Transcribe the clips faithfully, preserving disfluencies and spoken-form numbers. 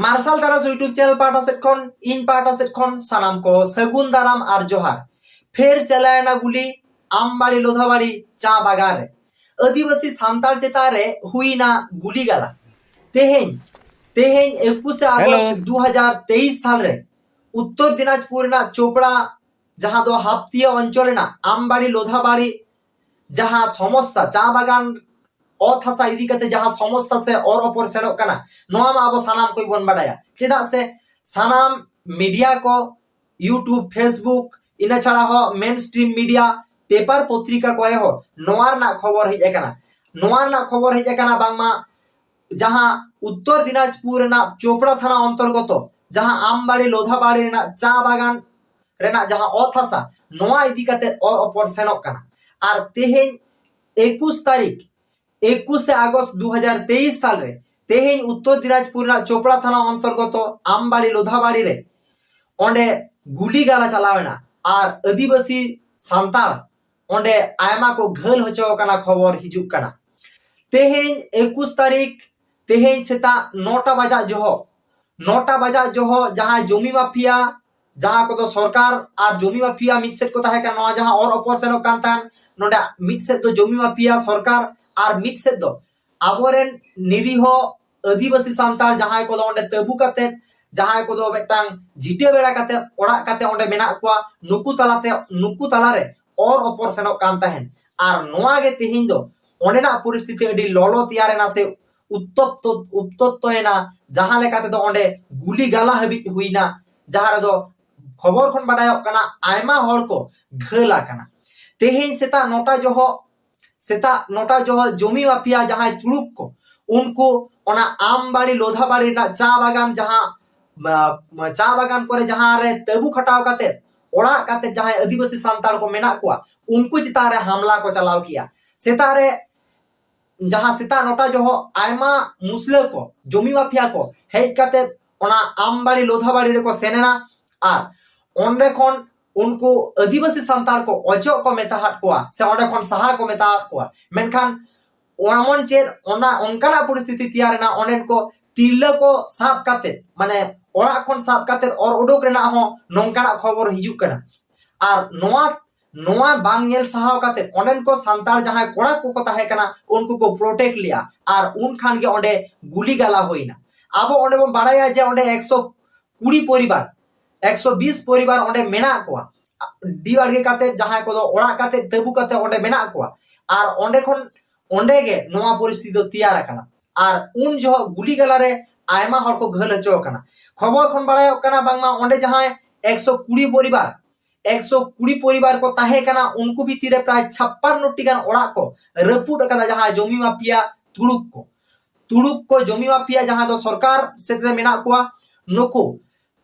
ᱢᱟᱨᱥᱟᱞ ᱛᱟᱨᱟᱥ YouTube channel ᱯᱟᱦᱴᱟ ᱥᱮᱫ ᱠᱷᱚᱱ, ᱤᱧ ᱯᱟᱦᱴᱟ ᱥᱮᱫ ᱠᱷᱚᱱ ᱥᱟᱱᱟᱢ ᱠᱚ ᱥᱟᱹᱜᱩᱱ ᱫᱟᱨᱟᱢ ᱟᱨ ᱡᱚᱦᱟᱨ᱾ ᱯᱷᱮᱨ ᱪᱟᱞᱟᱣᱮᱱᱟ ᱜᱩᱞᱤ ᱟᱢᱵᱟᱲᱤ ᱞᱳᱫᱷᱟᱵᱟᱲᱤ ᱪᱟ ᱵᱟᱜᱟᱱ ᱨᱮ᱾ ᱟᱹᱫᱤᱵᱟᱹᱥᱤ ᱥᱟᱱᱛᱟᱲ ᱪᱮᱛᱟᱱ ᱨᱮ ᱦᱩᱭᱱᱟ ᱜᱩᱞᱤ ᱜᱟᱞᱟ᱾ ᱛᱮᱦᱮᱧ, ᱛᱮᱦᱮᱧ ᱮᱠᱩᱥᱮ ᱟᱜᱚᱥᱴ ᱫᱩ ᱦᱟᱡᱟᱨ ᱛᱮᱭᱤᱥ ᱥᱟᱞ ᱨᱮ ᱩᱛᱛᱚᱨ ᱫᱤᱱᱟᱡᱽᱯᱩᱨ ᱨᱮᱱᱟᱜ ᱪᱳᱯᱲᱟ, ᱡᱟᱦᱟᱸ ᱫᱚ ᱦᱟᱯᱛᱤᱭᱟ ᱚᱧᱪᱚᱞ ᱨᱮᱱᱟᱜ ᱟᱢᱵᱟᱲᱤ ᱞᱳᱫᱷᱟᱵᱟᱲᱤ, ᱡᱟᱦᱟᱸ ᱥᱚᱢᱚᱥᱥᱟ, ᱪᱟ ᱵᱟᱜᱟᱱ ᱚᱛ ᱦᱟᱥᱟ ᱤᱫᱤ ᱠᱟᱛᱮ ᱡᱟᱦᱟᱸ ᱥᱚᱢᱚᱥᱥᱟ ᱥᱮ ᱚᱨ ᱚᱯᱚᱨ ᱥᱮᱱᱚᱜ ᱠᱟᱱᱟ, ᱱᱚᱣᱟ ᱢᱟ ᱟᱵᱚ ᱥᱟᱱᱟᱢ ᱠᱚᱜᱮ ᱵᱚᱱ ᱵᱟᱰᱟᱭᱟ᱾ ᱪᱮᱫᱟᱜ ᱥᱮ ᱥᱟᱱᱟᱢ ᱢᱤᱰᱤᱭᱟ ᱠᱚ, YouTube, Facebook, ᱤᱱᱟᱹ ᱪᱷᱟᱲᱟ ᱦᱚᱸ ᱢᱮᱱ ᱥᱴᱨᱤᱢ ᱢᱤᱰᱤᱭᱟ, ᱯᱮᱯᱟᱨ ᱯᱚᱛᱨᱤᱠᱟ ᱠᱚᱨᱮ ᱦᱚᱸ ᱱᱚᱣᱟ ᱨᱮᱱᱟᱜ ᱠᱷᱚᱵᱚᱨ ᱦᱮᱡ ᱟᱠᱟᱱᱟ᱾ ᱱᱚᱣᱟ ᱨᱮᱱᱟᱜ ᱠᱷᱚᱵᱚᱨ ᱦᱮᱡ ᱟᱠᱟᱱᱟ ᱵᱟᱝᱢᱟ ᱡᱟᱦᱟᱸ ᱩᱛᱛᱚᱨ ᱫᱤᱱᱟᱡᱽᱯᱩᱨ ᱨᱮᱱᱟᱜ ᱪᱳᱯᱲᱟ ᱛᱷᱟᱱᱟ ᱚᱱᱛᱚᱨᱜᱚᱛᱚ ᱡᱟᱦᱟᱸ ᱟᱢᱵᱟᱲᱤ ᱞᱳᱫᱷᱟᱵᱟᱲᱤ ᱨᱮᱱᱟᱜ ᱪᱟ ᱵᱟᱜᱟᱱ ᱨᱮᱱᱟᱜ ᱡᱟᱦᱟᱸ ᱚᱛ ᱦᱟᱥᱟ, ᱱᱚᱣᱟ ᱤᱫᱤ ᱠᱟᱛᱮ ᱚᱨ ᱚᱯᱚᱨ ᱥᱮᱱᱚᱜ ᱠᱟᱱᱟ᱾ ᱟᱨ ᱛᱮᱦᱮᱧ ᱮᱠᱩᱥ ᱛᱟᱹᱨᱤᱠᱷ, ᱮᱠᱩᱥᱮ ᱟᱜᱚᱥᱴ ᱫᱩ ᱦᱟᱡᱟᱨ ᱛᱮᱭᱤᱥ ᱥᱟᱞ ᱨᱮ ᱛᱮᱦᱮᱧ ᱩᱛᱛᱚᱨ ᱫᱤᱱᱟᱡᱽᱯᱩᱨ ᱨᱮᱱᱟᱜ ᱪᱳᱯᱲᱟ ᱛᱷᱟᱱᱟ ᱚᱱᱛᱚᱨᱜᱚᱛᱚ ᱟᱢᱵᱟᱲᱤ ᱞᱳᱫᱷᱟᱵᱟᱲᱤ ᱨᱮ ᱚᱸᱰᱮ ᱜᱩᱞᱤ ᱜᱟᱞᱟ ᱪᱟᱞᱟᱣ ᱮᱱᱟ ᱟᱨ ᱟᱹᱫᱤᱵᱟᱹᱥᱤ ᱥᱟᱱᱛᱟᱲ ᱚᱸᱰᱮ ᱟᱭᱢᱟ ᱠᱚ ᱜᱷᱟᱹᱞ ᱦᱚᱪᱚ ᱟᱠᱟᱱᱟ, ᱠᱷᱚᱵᱚᱨ ᱦᱤᱡᱩᱜ ᱠᱟᱱᱟ᱾ ᱛᱮᱦᱮᱧ ᱮᱠᱩᱥ ᱛᱟᱹᱨᱤᱠᱷ, ᱛᱮᱦᱮᱧ ᱥᱮᱛᱟᱜ ᱱᱚᱴᱟ ᱵᱟᱡᱟᱜ ᱡᱚᱦᱚᱜ, ᱱᱚᱴᱟ ᱵᱟᱡᱟᱜ ᱡᱚᱦᱚᱜ ᱡᱟᱦᱟᱸᱭ ᱡᱚᱢᱤ ᱢᱟᱯᱷᱤᱭᱟ, ᱡᱟᱦᱟᱸ ᱠᱚᱫᱚ ᱥᱚᱨᱠᱟᱨ ᱟᱨ ᱡᱚᱢᱤ ᱢᱟᱯᱷᱤᱭᱟ ᱢᱤᱫ ᱥᱮᱫ ᱠᱚ ᱛᱟᱦᱮᱸ ᱠᱟᱱᱟ, ᱱᱚᱣᱟ ᱡᱟᱦᱟᱸ ᱚᱨ ᱚᱯᱚᱨ ᱥᱮᱱᱚᱜ ᱠᱟᱱ ᱛᱟᱦᱮᱸᱱ, ᱱᱚᱰᱮ ᱢᱤᱫ ᱥᱮᱫ ᱫᱚ ᱡᱚᱢᱤ ᱢᱟᱯᱷᱤᱭᱟ ᱥᱚᱨᱠᱟᱨ ᱟᱨ ᱢᱤᱫ ᱥᱮᱫ ᱫᱚ ᱟᱵᱚᱨᱮᱱ ᱱᱤᱨᱤᱦᱚ ᱟᱹᱫᱤᱵᱟᱹᱥᱤ ᱥᱟᱱᱛᱟᱲ ᱡᱟᱦᱟᱸᱭ ᱠᱚᱫᱚ ᱚᱸᱰᱮ ᱛᱟᱹᱵᱩ ᱠᱟᱛᱮ, ᱡᱟᱦᱟᱸᱭ ᱠᱚᱫᱚ ᱢᱤᱫᱴᱟᱝ ᱡᱷᱤᱴᱟᱹ ᱵᱮᱲᱟ ᱠᱟᱛᱮ ᱚᱲᱟᱜ ᱠᱟᱛᱮ ᱚᱸᱰᱮ ᱢᱮᱱᱟᱜ ᱠᱚᱣᱟ, ᱱᱩᱠᱩ ᱛᱟᱞᱟᱛᱮ, ᱱᱩᱠᱩ ᱛᱟᱞᱟᱨᱮ ᱚᱨ ᱚᱯᱚᱨ ᱥᱮᱱᱚᱜ ᱠᱟᱱ ᱛᱟᱦᱮᱸᱱ᱾ ᱟᱨ ᱱᱚᱣᱟ ᱜᱮ ᱛᱮᱦᱮᱧ ᱫᱚ ᱚᱸᱰᱮᱱᱟᱜ ᱯᱚᱨᱤᱥᱛᱷᱤᱛᱤ ᱟᱹᱰᱤ ᱞᱚᱞᱚ ᱛᱮᱭᱟᱨ ᱮᱱᱟ ᱥᱮ ᱩᱛᱛᱚᱯᱛᱚ, ᱩᱛᱛᱚᱯᱛᱚ ᱮᱱᱟ, ᱡᱟᱦᱟᱸ ᱞᱮᱠᱟ ᱛᱮᱫᱚ ᱚᱸᱰᱮ ᱜᱩᱞᱤ ᱜᱟᱞᱟ ᱦᱟᱹᱵᱤᱡ ᱦᱩᱭᱱᱟ, ᱡᱟᱦᱟᱸ ᱨᱮᱫᱚ ᱠᱷᱚᱵᱚᱨ ᱠᱷᱚᱱ ᱵᱟᱰᱟᱭᱚᱜ ᱠᱟᱱᱟ ᱟᱭᱢᱟ ᱦᱚᱲ ᱠᱚ ᱜᱷᱟᱹᱞ ᱟᱠᱟᱱᱟ᱾ ᱛᱮᱦᱮᱧ ᱥᱮᱛᱟᱜ ᱱᱚᱴᱟ ᱡᱚᱦᱚᱜ, ᱥᱮᱛᱟᱜ ᱱᱚᱴᱟ ᱡᱚᱦᱚᱜ ᱡᱚᱢᱤ ᱢᱟᱯᱷᱤᱭᱟ ᱡᱟᱦᱟᱸᱭ ᱛᱩᱲᱩᱠ ᱠᱚ, ᱩᱱᱠᱩ ᱚᱱᱟ ᱟᱢᱵᱟᱲᱤ ᱞᱳᱫᱷᱟᱵᱟᱲᱤ ᱨᱮᱱᱟᱜ ᱪᱟ ᱵᱟᱜᱟᱱ ᱡᱟᱦᱟᱸ, ᱢᱟ, ᱢᱟ, ᱪᱟ ᱵᱟᱜᱟᱱ ᱠᱚᱨᱮ ᱡᱟᱦᱟᱸ ᱨᱮ ᱛᱟᱹᱵᱩ ᱠᱷᱟᱴᱟᱣ ᱠᱟᱛᱮ ᱚᱲᱟᱜ ᱠᱟᱛᱮ ᱡᱟᱦᱟᱸᱭ ᱟᱹᱫᱤᱵᱟᱹᱥᱤ ᱥᱟᱱᱛᱟᱲ ᱠᱚ ᱢᱮᱱᱟᱜ ᱠᱚᱣᱟ, ᱩᱱᱠᱩ ᱪᱮᱛᱟᱱ ᱨᱮ ᱦᱟᱢᱞᱟ ᱠᱚ ᱪᱟᱞᱟᱣ ᱠᱮᱜᱼᱟ᱾ ᱥᱮᱛᱟᱜ ᱨᱮ ᱡᱟᱦᱟᱸ ᱥᱮᱛᱟᱜ ᱱᱚᱴᱟ ᱡᱚᱦᱚᱜ ᱟᱭᱢᱟ ᱢᱩᱥᱞᱟᱹ ᱠᱚ, ᱡᱚᱢᱤ ᱢᱟᱯᱷᱤᱭᱟ ᱠᱚ ᱦᱮᱡ ᱠᱟᱛᱮ ᱚᱱᱟ ᱟᱢᱵᱟᱲᱤ ᱞᱳᱫᱷᱟᱵᱟᱲᱤ ᱨᱮᱠᱚ ᱥᱮᱱ ᱮᱱᱟ ᱟᱨ ᱚᱸᱰᱮ ᱠᱷᱚᱱ ᱩᱱᱠᱩ ᱟᱹᱫᱤᱵᱟᱹᱥᱤ ᱥᱟᱱᱛᱟᱲ ᱠᱚ ᱚᱪᱚᱜ ᱠᱚ ᱢᱮᱛᱟ ᱟᱫ ᱠᱚᱣᱟ ᱥᱮ ᱚᱸᱰᱮ ᱠᱷᱚᱱ ᱥᱟᱦᱟ ᱠᱚ ᱢᱮᱛᱟ ᱟᱫ ᱠᱚᱣᱟ᱾ ᱢᱮᱱᱠᱷᱟᱱ ᱮᱢᱚᱱ ᱪᱮᱫ ᱚᱱᱟ, ᱚᱱᱠᱟᱱᱟᱜ ᱯᱚᱨᱤᱥᱛᱷᱤᱛᱤ ᱛᱮᱭᱟᱨ ᱮᱱᱟ, ᱚᱸᱰᱮᱱ ᱠᱚ ᱛᱤᱨᱞᱟᱹ ᱠᱚ ᱥᱟᱵ ᱠᱟᱛᱮ, ᱢᱟᱱᱮ ᱚᱲᱟᱜ ᱠᱷᱚᱱ ᱥᱟᱵ ᱠᱟᱛᱮ ᱚᱨ ᱩᱰᱩᱠ ᱨᱮᱱᱟᱜ ᱦᱚᱸ ᱱᱚᱝᱠᱟᱱᱟᱜ ᱠᱷᱚᱵᱚᱨ ᱦᱤᱡᱩᱜ ᱠᱟᱱᱟ᱾ ᱟᱨ ᱱᱚᱣᱟ, ᱱᱚᱣᱟ ᱵᱟᱝ ᱧᱮᱞ ᱥᱟᱦᱟᱣ ᱠᱟᱛᱮ ᱚᱸᱰᱮᱱ ᱠᱚ ᱥᱟᱱᱛᱟᱲ ᱡᱟᱦᱟᱸᱭ ᱠᱚᱲᱟ ᱠᱚᱠᱚ ᱛᱟᱦᱮᱸ ᱠᱟᱱᱟ, ᱩᱱᱠᱩ ᱠᱚ ᱯᱨᱚᱴᱮᱠᱴ ᱞᱮᱜᱼᱟ ᱟᱨ ᱩᱱ ᱠᱷᱟᱱ ᱜᱮ ᱚᱸᱰᱮ ᱜᱩᱞᱤ ᱜᱟᱞᱟ ᱦᱩᱭᱱᱟ᱾ ᱟᱵᱚ ᱚᱸᱰᱮ ᱵᱚᱱ ᱵᱟᱲᱟᱭᱟ ᱡᱮ ᱚᱸᱰᱮ ᱮᱠᱥᱚ ᱠᱩᱲᱤ ᱯᱚᱨᱤᱵᱟᱨ, ᱮᱠᱥᱚ ᱵᱤᱥ ᱯᱚᱨᱤᱵᱟᱨ ᱚᱸᱰᱮ ᱢᱮᱱᱟᱜ ᱠᱚᱣᱟ᱾ ᱰᱤ ᱵᱟᱲᱜᱮ ᱠᱟᱛᱮ ᱡᱟᱦᱟᱸᱭ ᱠᱚᱫᱚ ᱚᱲᱟᱜ ᱠᱟᱛᱮ ᱛᱟᱹᱵᱩ ᱠᱟᱛᱮ ᱚᱸᱰᱮ ᱢᱮᱱᱟᱜ ᱠᱚᱣᱟ᱾ ᱟᱨ ᱚᱸᱰᱮ ᱠᱷᱚᱱ, ᱚᱸᱰᱮ ᱜᱮ ᱱᱚᱣᱟ ᱯᱚᱨᱤᱥᱛᱷᱤᱛᱤ ᱫᱚ ᱛᱮᱭᱟᱨ ᱟᱠᱟᱱᱟ᱾ ᱟᱨ ᱩᱱ ᱡᱚᱦᱚᱜ ᱜᱩᱞᱤ ᱜᱟᱞᱟ ᱨᱮ ᱟᱭᱢᱟ ᱦᱚᱲ ᱠᱚ ᱜᱷᱟᱹᱞ ᱦᱚᱪᱚ ᱟᱠᱟᱱᱟ᱾ ᱠᱷᱚᱵᱚᱨ ᱠᱷᱚᱱ ᱵᱟᱲᱟᱭᱚᱜ ᱠᱟᱱᱟ ᱵᱟᱝᱢᱟ ᱚᱸᱰᱮ ᱡᱟᱦᱟᱸᱭ ᱮᱠᱥᱚ ᱠᱩᱲᱤ ᱯᱚᱨᱤᱵᱟᱨ, ᱮᱠᱥᱚ ᱠᱩᱲᱤ ᱯᱚᱨᱤᱵᱟᱨ ᱠᱚ ᱛᱟᱦᱮᱸ ᱠᱟᱱᱟ, ᱩᱱᱠᱩ ᱵᱷᱤᱛᱤᱨ ᱨᱮ ᱯᱨᱟᱭ ᱪᱷᱟᱯᱯᱟᱱᱱᱚ ᱴᱤ ᱜᱟᱱ ᱚᱲᱟᱜ ᱠᱚ ᱨᱟᱹᱯᱩᱫ ᱟᱠᱟᱫᱟ, ᱡᱟᱦᱟᱸ ᱡᱚᱢᱤ ᱢᱟᱯᱷᱤᱭᱟ ᱛᱩᱲᱩᱠ ᱠᱚ, ᱛᱩᱲᱩᱠ ᱠᱚ ᱡᱚᱢᱤ ᱢᱟᱯᱷᱤᱭᱟ ᱡᱟᱦᱟᱸ ᱫᱚ ᱥᱚᱨᱠᱟᱨ ᱥᱮᱫ ᱨᱮ ᱢᱮᱱᱟᱜ ᱠᱚᱣᱟ, ᱱᱩᱠᱩ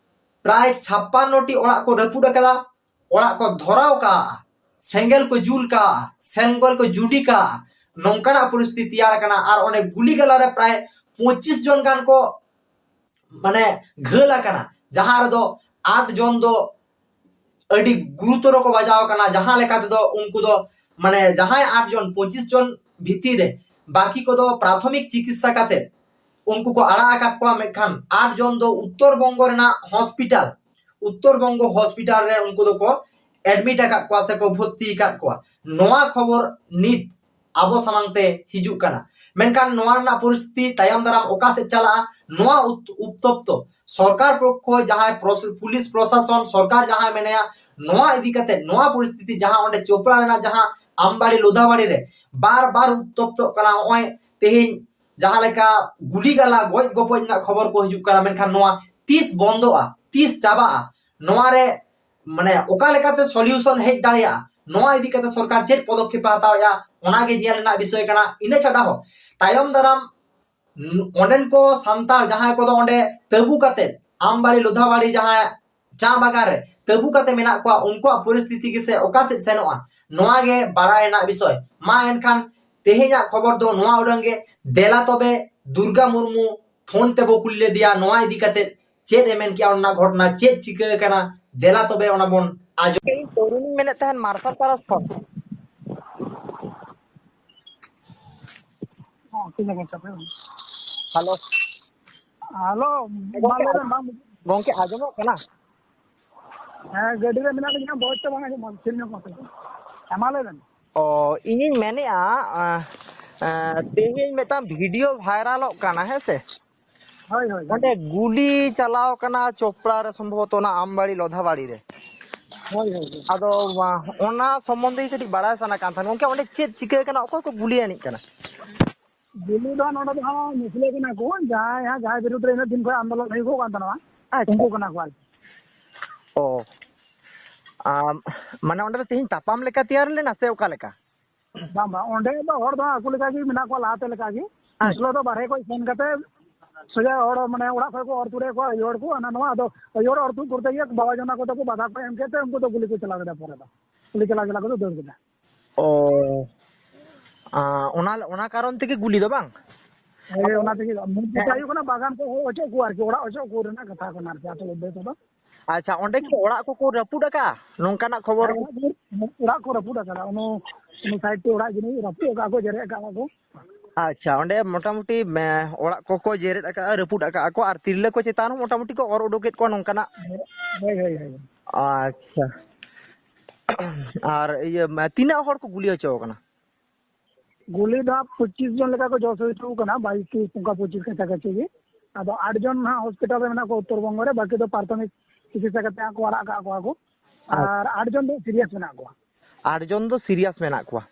ᱯᱨᱟᱭ ᱪᱷᱟᱯᱯᱟᱱᱱᱚ ᱴᱤ ᱚᱲᱟᱜ ᱠᱚ ᱨᱟᱹᱯᱩᱫ ᱟᱠᱟᱫᱟ, ᱚᱲᱟᱜ ᱠᱚ ᱫᱷᱚᱨᱟᱣ ᱠᱟᱜᱼᱟ, ᱥᱮᱸᱜᱮᱞ ᱠᱚ ᱡᱩᱞ ᱠᱟᱜᱼᱟ, ᱥᱮᱸᱜᱮᱞ ᱠᱚ ᱡᱩᱰᱤ ᱠᱟᱜᱼᱟ᱾ ᱱᱚᱝᱠᱟᱱᱟᱜ ᱯᱚᱨᱤᱥᱛᱷᱤᱛᱤ ᱛᱮᱭᱟᱨ ᱟᱠᱟᱱᱟ᱾ ᱟᱨ ᱚᱸᱰᱮ ᱜᱩᱞᱤ ᱜᱟᱞᱟ ᱨᱮ ᱯᱨᱟᱭ ᱯᱚᱸᱪᱤᱥ ᱡᱚᱱ ᱜᱟᱱ ᱠᱚ, ᱢᱟᱱᱮ, ᱜᱷᱟᱹᱞ ᱟᱠᱟᱱᱟ, ᱡᱟᱦᱟᱸ ᱨᱮᱫᱚ ᱟᱴ ᱡᱚᱱ ᱫᱚ ᱟᱹᱰᱤ ᱜᱩᱨᱩᱛᱚᱨ ᱠᱚ ᱵᱟᱡᱟᱣ ᱟᱠᱟᱱᱟ᱾ ᱡᱟᱦᱟᱸ ᱞᱮᱠᱟ ᱛᱮᱫᱚ ᱩᱱᱠᱩ ᱫᱚ, ᱢᱟᱱᱮ, ᱡᱟᱦᱟᱸᱭ ᱟᱴ ᱡᱚᱱ, ᱯᱚᱸᱪᱤᱥ ᱡᱚᱱ ᱵᱷᱤᱛᱤᱨ ᱨᱮ ᱵᱟᱹᱠᱤ ᱠᱚᱫᱚ ᱯᱨᱟᱛᱷᱚᱢᱤᱠ ᱪᱤᱠᱤᱛᱥᱟ ᱠᱟᱛᱮ ᱩᱱᱠᱩ ᱠᱚ ᱟᱲᱟᱜ ᱟᱠᱟᱫ ᱠᱚᱣᱟ᱾ ᱢᱮᱱᱠᱷᱟᱱ ᱟᱴ ᱡᱚᱱ ᱫᱚ ᱩᱛᱛᱚᱨ ᱵᱚᱝᱜᱚ ᱨᱮᱱᱟᱜ ᱦᱚᱥᱯᱤᱴᱟᱞ, ᱩᱛᱛᱚᱨ ᱵᱚᱝᱜᱚ ᱦᱚᱥᱯᱤᱴᱟᱞ ᱨᱮ ᱩᱱᱠᱩ ᱫᱚᱠᱚ ᱮᱰᱢᱤᱴ ᱟᱠᱟᱫ ᱠᱚᱣᱟ ᱥᱮᱠᱚ ᱵᱷᱚᱨᱛᱤ ᱟᱠᱟᱫ ᱠᱚᱣᱟ᱾ ᱱᱚᱣᱟ ᱠᱷᱚᱵᱚᱨ ᱱᱤᱛ ᱟᱵᱚ ᱥᱟᱢᱟᱝ ᱛᱮ ᱦᱤᱡᱩᱜ ᱠᱟᱱᱟ᱾ ᱢᱮᱱᱠᱷᱟᱱ ᱱᱚᱣᱟ ᱨᱮᱱᱟᱜ ᱯᱚᱨᱤᱥᱛᱷᱤᱛᱤ ᱛᱟᱭᱚᱢ ᱫᱟᱨᱟᱢ ᱚᱠᱟ ᱥᱮᱫ ᱪᱟᱞᱟᱜᱼᱟ, ᱱᱚᱣᱟ ᱩᱛ-, ᱩᱛᱛᱚᱯᱛᱚ ᱥᱚᱨᱠᱟᱨ ᱯᱚᱠᱠᱷᱚ, ᱡᱟᱦᱟᱸᱭ ᱯᱨᱚᱥ-, ᱯᱩᱞᱤᱥ ᱯᱨᱚᱥᱟᱥᱚᱱ, ᱥᱚᱨᱠᱟᱨ ᱡᱟᱦᱟᱸᱭ ᱢᱮᱱᱟᱭᱟ, ᱱᱚᱣᱟ ᱤᱫᱤ ᱠᱟᱛᱮ, ᱱᱚᱣᱟ ᱯᱚᱨᱤᱥᱛᱷᱤᱛᱤ ᱡᱟᱦᱟᱸ ᱚᱸᱰᱮ ᱪᱳᱯᱲᱟ ᱨᱮᱱᱟᱜ ᱡᱟᱦᱟᱸ ᱟᱢᱵᱟᱲᱤ ᱞᱳᱫᱷᱟᱵᱟᱲᱤ ᱨᱮ ᱵᱟᱨ ᱵᱟᱨ ᱩᱛᱛᱚᱯᱛᱚᱜ ᱠᱟᱱᱟ, ᱱᱚᱜᱼᱚᱭ ᱛᱮᱦᱮᱧ ᱡᱟᱦᱟᱸ ᱞᱮᱠᱟ ᱜᱩᱞᱤ ᱜᱟᱞᱟ, ᱜᱚᱡ ᱜᱚᱯᱚᱡ ᱨᱮᱱᱟᱜ ᱠᱷᱚᱵᱚᱨ ᱠᱚ ᱦᱤᱡᱩᱜ ᱠᱟᱱᱟ, ᱢᱮᱱᱠᱷᱟᱱ ᱱᱚᱣᱟ ᱛᱤᱥ ᱵᱚᱱᱫᱚᱜᱼᱟ, ᱛᱤᱥ ᱪᱟᱵᱟᱜᱼᱟ? ᱱᱚᱣᱟ ᱨᱮ, ᱢᱟᱱᱮ, ᱚᱠᱟ ᱞᱮᱠᱟᱛᱮ ᱥᱚᱞᱤᱭᱩᱥᱚᱱ ᱦᱮᱡ ᱫᱟᱲᱮᱭᱟᱜᱼᱟ, ᱱᱚᱣᱟ ᱤᱫᱤ ᱠᱟᱛᱮ ᱥᱚᱨᱠᱟᱨ ᱪᱮᱫ ᱯᱚᱫᱚᱠᱷᱮᱯ ᱮ ᱦᱟᱛᱟᱣᱮᱫᱼᱟ, ᱚᱱᱟᱜᱮ ᱧᱮᱞ ᱨᱮᱱᱟᱜ ᱵᱤᱥᱚᱭ ᱠᱟᱱᱟ᱾ ᱤᱱᱟᱹ ᱪᱷᱟᱰᱟ ᱦᱚᱸ ᱛᱟᱭᱚᱢ ᱫᱟᱨᱟᱢ ᱚᱸᱰᱮᱱ ᱠᱚ ᱥᱟᱱᱛᱟᱲ ᱡᱟᱦᱟᱸᱭ ᱠᱚᱫᱚ ᱚᱸᱰᱮ ᱛᱟᱹᱵᱩ ᱠᱟᱛᱮ, ᱟᱢᱵᱟᱲᱤ ᱞᱳᱫᱷᱟᱵᱟᱲᱤ ᱡᱟᱦᱟᱸ ᱪᱟ ᱵᱟᱜᱟᱱ ᱨᱮ ᱛᱟᱹᱵᱩ ᱠᱟᱛᱮ ᱢᱮᱱᱟᱜ ᱠᱚᱣᱟ, ᱩᱱᱠᱩᱣᱟᱜ ᱯᱚᱨᱤᱥᱛᱷᱤᱛᱤ ᱜᱮᱥᱮ ᱚᱠᱟ ᱥᱮᱫ ᱥᱮᱱᱚᱜᱼᱟ, ᱱᱚᱣᱟ ᱜᱮ ᱵᱟᱲᱟᱭ ᱨᱮᱱᱟᱜ ᱵᱤᱥᱚᱭ᱾ ᱢᱟ ᱮᱱᱠᱷᱟᱱ ᱛᱮᱦᱮᱧᱟᱜ ᱠᱷᱚᱵᱚᱨ ᱫᱚ ᱱᱚᱣᱟ ᱩᱰᱟᱹᱝ ᱜᱮ᱾ ᱫᱮᱞᱟ ᱛᱚᱵᱮ ᱫᱩᱨᱜᱟ ᱢᱩᱨᱢᱩ ᱯᱷᱳᱱ ᱛᱮᱵᱚ ᱠᱩᱞᱤ ᱞᱮᱫᱮᱭᱟ ᱱᱚᱣᱟ ᱤᱫᱤ ᱠᱟᱛᱮ ᱪᱮᱫ ᱮ ᱢᱮᱱ ᱠᱮᱜᱼᱟ, ᱚᱱᱟ ᱜᱷᱚᱴᱚᱱᱟ ᱪᱮᱫ ᱪᱤᱠᱟᱹ ᱟᱠᱟᱱᱟ, ᱫᱮᱞᱟ ᱛᱚᱵᱮ ᱚᱱᱟ ᱵᱚᱱ ᱟᱸᱡᱚᱢ᱾ ᱤᱧ ᱛᱚᱨᱩᱱᱤᱧ ᱢᱮᱱᱮᱫ ᱛᱟᱦᱮᱸᱱ ᱢᱟᱨᱥᱟᱞ ᱯᱟᱨᱟᱥ ᱠᱷᱚᱱ᱾ ᱦᱮᱞᱳ᱾ ᱦᱮᱞᱳ, ᱢᱟ ᱞᱟᱹᱭ ᱵᱮᱱ, ᱵᱟᱝ ᱜᱚᱝᱠᱮ, ᱟᱸᱡᱚᱢᱚᱜ ᱠᱟᱱᱟ? ᱦᱮᱸ, ᱜᱟᱹᱰᱤ ᱨᱮ ᱢᱮᱱᱟᱜ ᱞᱤᱧᱟ, ᱵᱚᱭᱮᱥ ᱛᱮ ᱵᱟᱝ ᱟᱸᱡᱚᱢᱚᱜ ᱠᱟᱱᱟ, ᱴᱷᱤᱠ ᱧᱚᱜ ᱢᱟᱥᱮ᱾ ᱦᱮᱸ, ᱢᱟ ᱞᱟᱹᱭ ᱵᱮᱱ᱾ ᱚ, ᱤᱧᱤᱧ ᱢᱮᱱᱮᱫᱼᱟ, ᱟᱸ, ᱟᱸ, ᱛᱮᱦᱮᱧ ᱢᱤᱫᱴᱟᱝ ᱵᱷᱤᱰᱤᱭᱳ ᱵᱷᱟᱭᱨᱟᱞᱚᱜ ᱠᱟᱱᱟ, ᱦᱮᱸ ᱥᱮ? ᱦᱳᱭ, ᱦᱳᱭ, ᱦᱳᱭ᱾ ᱚᱸᱰᱮ ᱜᱩᱞᱤ ᱪᱟᱞᱟᱣ ᱠᱟᱱᱟ ᱪᱳᱯᱲᱟ ᱨᱮ, ᱥᱚᱢᱵᱷᱚᱵᱚᱛᱚ ᱚᱱᱟ ᱟᱢᱵᱟᱲᱤ ᱞᱚᱫᱷᱟᱵᱟᱲᱤ ᱨᱮ᱾ ᱦᱳᱭ, ᱦᱳᱭ, ᱦᱳᱭ᱾ ᱟᱫᱚ, ᱟᱸ, ᱚᱱᱟ ᱥᱚᱢᱵᱚᱱᱫᱷᱮ ᱠᱟᱹᱴᱤᱡ ᱵᱟᱲᱟᱭ ᱥᱟᱱᱟ ᱠᱟᱱ ᱛᱟᱦᱮᱸᱫ᱾ ᱜᱚᱝᱠᱮ, ᱚᱸᱰᱮ ᱪᱮᱫ ᱪᱤᱠᱟᱹ ᱠᱟᱱᱟ? ᱚᱠᱚᱭ ᱠᱚ ᱜᱩᱞᱤ ᱟᱹᱱᱤᱡ ᱠᱟᱱᱟ? ᱜᱩᱞᱤ ᱫᱚ ᱱᱚᱰᱮ ᱫᱚ ᱦᱟᱸᱜ ᱢᱩᱥᱞᱟᱹ ᱠᱟᱱᱟ ᱠᱚ, ᱡᱟᱦᱟᱸᱭ ᱦᱟᱸᱜ, ᱡᱟᱦᱟᱸᱭ ᱵᱤᱨᱩᱫᱽ ᱨᱮ ᱤᱱᱟᱹᱜ ᱫᱤᱱ ᱠᱷᱚᱱ ᱟᱱᱫᱳᱞᱚᱱ ᱦᱩᱭᱩᱜᱚᱜ ᱠᱟᱱ ᱛᱟᱦᱮᱱᱟ, ᱟᱪᱪᱷᱟ᱾ ᱩᱱᱠᱩ ᱠᱟᱱᱟ ᱠᱚ ᱟᱨᱠᱤ᱾ ᱚ᱾ ᱟᱢ, ᱢᱟᱱᱮ ᱚᱸᱰᱮ ᱫᱚ ᱛᱮᱦᱮᱧ ᱛᱟᱯᱟᱢ ᱞᱮᱠᱟ ᱛᱮᱭᱟᱨ ᱞᱮᱱᱟ ᱥᱮ ᱚᱠᱟ ᱞᱮᱠᱟ? ᱵᱟᱝ, ᱵᱟᱝ, ᱚᱸᱰᱮ ᱫᱚ ᱦᱚᱲ ᱫᱚ ᱟᱠᱚ ᱞᱮᱠᱟ ᱜᱮ ᱢᱮᱱᱟᱜ ᱠᱚᱣᱟ, ᱞᱟᱦᱟᱛᱮ ᱞᱮᱠᱟ ᱜᱮ᱾ ᱟᱪᱪᱷᱟ᱾ ᱢᱩᱥᱞᱟᱹ ᱫᱚ ᱵᱟᱨᱦᱮ ᱠᱷᱚᱱ ᱯᱷᱳᱱ ᱠᱟᱛᱮ ᱥᱚᱡᱷᱮ ᱦᱚᱲ, ᱢᱟᱱᱮ, ᱚᱲᱟᱜ ᱠᱷᱚᱱ ᱠᱚ ᱚᱨ ᱛᱩᱫᱮᱫ ᱠᱚᱣᱟ, ᱟᱹᱭᱩ ᱦᱚᱲ ᱠᱚ, ᱦᱟᱱᱟ ᱱᱚᱣᱟ᱾ ᱟᱫᱚ ᱟᱹᱭᱩ ᱦᱚᱲ ᱚᱨ ᱛᱩᱫ ᱠᱚᱨᱛᱮ ᱜᱮ ᱵᱟᱵᱟ ᱡᱚᱱᱟ ᱠᱚᱫᱚ ᱠᱚ ᱵᱟᱫᱷᱟ ᱠᱚ ᱮᱢ ᱠᱮᱫ ᱛᱮ ᱩᱱᱠᱩ ᱫᱚ ᱜᱩᱞᱤ ᱠᱚ ᱪᱟᱞᱟᱣ ᱠᱮᱫᱟ ᱯᱚᱨᱮ ᱫᱚ᱾ ᱜᱩᱞᱤ ᱪᱟᱞᱟᱣ, ᱪᱟᱞᱟᱣ ᱠᱚᱫᱚ ᱫᱟᱹᱲ ᱠᱮᱫᱟ᱾ ᱚ, ᱟ, ᱚᱱᱟ, ᱚᱱᱟ ᱠᱟᱨᱚᱱ ᱛᱮᱜᱮ ᱜᱩᱞᱤ ᱫᱚ ᱵᱟᱝ? ᱦᱳᱭ, ᱚᱱᱟ ᱛᱮᱜᱮ᱾ ᱢᱩᱞ ᱠᱟᱛᱷᱟ ᱦᱮᱸ᱾ ᱦᱩᱭᱩᱜ ᱠᱟᱱᱟ, ᱵᱟᱜᱟᱱ ᱠᱚ ᱚᱪᱚᱜ ᱠᱚ ᱟᱨᱠᱤ, ᱚᱲᱟᱜ ᱚᱪᱚᱜ ᱠᱚ ᱨᱮᱱᱟᱜ ᱠᱟᱛᱷᱟ ᱠᱟᱱᱟ ᱟᱨᱠᱤ, ᱟᱥᱚᱞ ᱩᱫᱽᱫᱮᱥᱥᱚ ᱫᱚ᱾ ᱟᱪᱪᱷᱟ, ᱚᱸᱰᱮ ᱠᱤ ᱚᱲᱟᱜ ᱠᱚᱠᱚ ᱨᱟᱹᱯᱩᱫ ᱟᱠᱟᱜᱼᱟ? ᱱᱚᱝᱠᱟᱱᱟᱜ ᱠᱷᱚᱵᱚᱨ᱾ ᱦᱮᱸ, ᱚᱲᱟᱜ ᱠᱚ, ᱚᱲᱟᱜ ᱠᱚ ᱨᱟᱹᱯᱩᱫ ᱟᱠᱟᱫᱟ, ᱚᱱᱟ, ᱚᱱᱟ ᱥᱟᱭᱤᱰ ᱛᱮ ᱚᱲᱟᱜ ᱡᱟᱹᱱᱤᱡ ᱨᱟᱹᱯᱩᱫ ᱟᱠᱟᱫ ᱠᱚ, ᱡᱮᱨᱮᱫ ᱟᱠᱟᱫ ᱠᱚ᱾ ᱟᱪᱪᱷᱟ, ᱚᱸᱰᱮ ᱢᱚᱴᱟᱢᱩᱴᱤ, ᱢᱮ, ᱚᱲᱟᱜ ᱠᱚᱠᱚ ᱡᱮᱨᱮᱫ ᱟᱠᱟᱜᱼᱟ, ᱨᱟᱹᱯᱩᱫ ᱟᱠᱟᱜᱼᱟ ᱠᱚ, ᱟᱨ ᱛᱤᱨᱞᱟᱹ ᱠᱚ ᱪᱮᱛᱟᱱ ᱦᱚᱸ ᱢᱚᱴᱟᱢᱩᱴᱤ ᱠᱚ ᱚᱨ ᱩᱰᱩᱠᱮᱫ ᱠᱚᱣᱟ ᱱᱚᱝᱠᱟᱱᱟᱜ᱾ ᱦᱳᱭ, ᱦᱳᱭ, ᱦᱳᱭ᱾ ᱟᱪᱪᱷᱟ᱾ ᱟᱨ ᱤᱭᱟᱹ, ᱢᱟ, ᱛᱤᱱᱟᱹᱜ ᱦᱚᱲ ᱠᱚ ᱜᱩᱞᱤ ᱦᱚᱪᱚ ᱟᱠᱟᱱᱟ? ᱜᱩᱞᱤ ᱫᱚ ᱦᱟᱸᱜ ᱯᱚᱸᱪᱤᱥ ᱡᱚᱱ ᱞᱮᱠᱟ ᱠᱚ ᱡᱚᱥ ᱦᱚᱪᱚ ᱟᱠᱟᱱᱟ, ᱵᱟᱭᱤᱥ, ᱛᱮᱭᱤᱥ, ᱚᱱᱠᱟ ᱯᱚᱸᱪᱤᱥ ᱠᱟᱪᱷᱟ ᱠᱟᱪᱷᱤ ᱜᱮ᱾ ᱟᱫᱚ ᱟᱴ ᱡᱚᱱ ᱦᱟᱸᱜ ᱦᱚᱥᱯᱤᱴᱟᱞ ᱨᱮ ᱢᱮᱱᱟᱜ ᱠᱚᱣᱟ, ᱩᱛᱛᱚᱨ ᱵᱚᱝᱜᱚ ᱨᱮ, ᱵᱟᱹᱠᱤ ᱫᱚ ᱯᱨᱟᱛᱷᱚᱢᱤᱠ ᱪᱤᱠᱤᱛᱥᱟ ᱠᱟᱛᱮ ᱦᱟᱸᱜ ᱠᱚ ᱟᱲᱟᱜ ᱟᱠᱟᱫ ᱠᱚᱣᱟ ᱠᱚ᱾ ᱟᱪᱪᱷᱟ᱾ ᱟᱨ ᱟᱴ ᱡᱚᱱ ᱫᱚ ᱥᱤᱨᱤᱭᱟᱥ ᱢᱮᱱᱟᱜ ᱠᱚᱣᱟ᱾ ᱟᱴ ᱡᱚᱱ ᱫᱚ ᱥᱤᱨᱤᱭᱟᱥ ᱢᱮᱱᱟᱜ ᱠᱚᱣᱟ᱾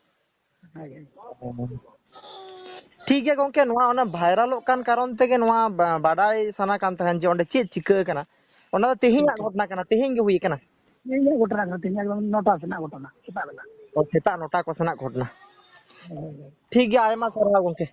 ᱦᱳᱭ, ᱦᱳᱭ᱾ ᱴᱷᱤᱠ ᱜᱮᱭᱟ ᱜᱚᱝᱠᱮ, ᱱᱚᱣᱟ ᱚᱱᱟ ᱵᱷᱟᱭᱨᱟᱞᱚᱜ ᱠᱟᱱ ᱠᱟᱨᱚᱱ ᱛᱮᱜᱮ ᱱᱚᱣᱟ ᱵᱟ-, ᱵᱟᱰᱟᱭ ᱥᱟᱱᱟ ᱠᱟᱱ ᱛᱟᱦᱮᱸᱱ ᱡᱮ ᱚᱸᱰᱮ ᱪᱮᱫ ᱪᱤᱠᱟᱹ ᱟᱠᱟᱱᱟ᱾ ᱚᱱᱟ ᱫᱚ ᱛᱮᱦᱮᱧᱟᱜ ᱜᱷᱚᱴᱚᱱᱟ ᱠᱟᱱᱟ, ᱛᱮᱦᱮᱧ ᱜᱮ ᱦᱩᱭ ᱟᱠᱟᱱᱟ᱾ ᱛᱮᱦᱮᱧᱟᱜ ᱜᱷᱚᱴᱚᱱᱟ ᱠᱟᱱᱟ, ᱛᱮᱦᱮᱧ ᱮᱠᱫᱚᱢ ᱱᱚᱴᱟ ᱥᱮᱱᱟᱜ ᱜᱷᱚᱴᱚᱱᱟ, ᱥᱮᱛᱟᱜ ᱵᱮᱞᱟ᱾ ᱚ, ᱥᱮᱛᱟᱜ ᱱᱚᱴᱟ ᱠᱚ ᱥᱮᱱᱟᱜ ᱜᱷᱚᱴᱚᱱᱟ᱾ ᱦᱳᱭ, ᱦᱳᱭ᱾ ᱴᱷᱤᱠ ᱜᱮᱭᱟ, ᱟᱭᱢᱟ ᱥᱟᱨᱦᱟᱣ ᱜᱚᱝᱠᱮ᱾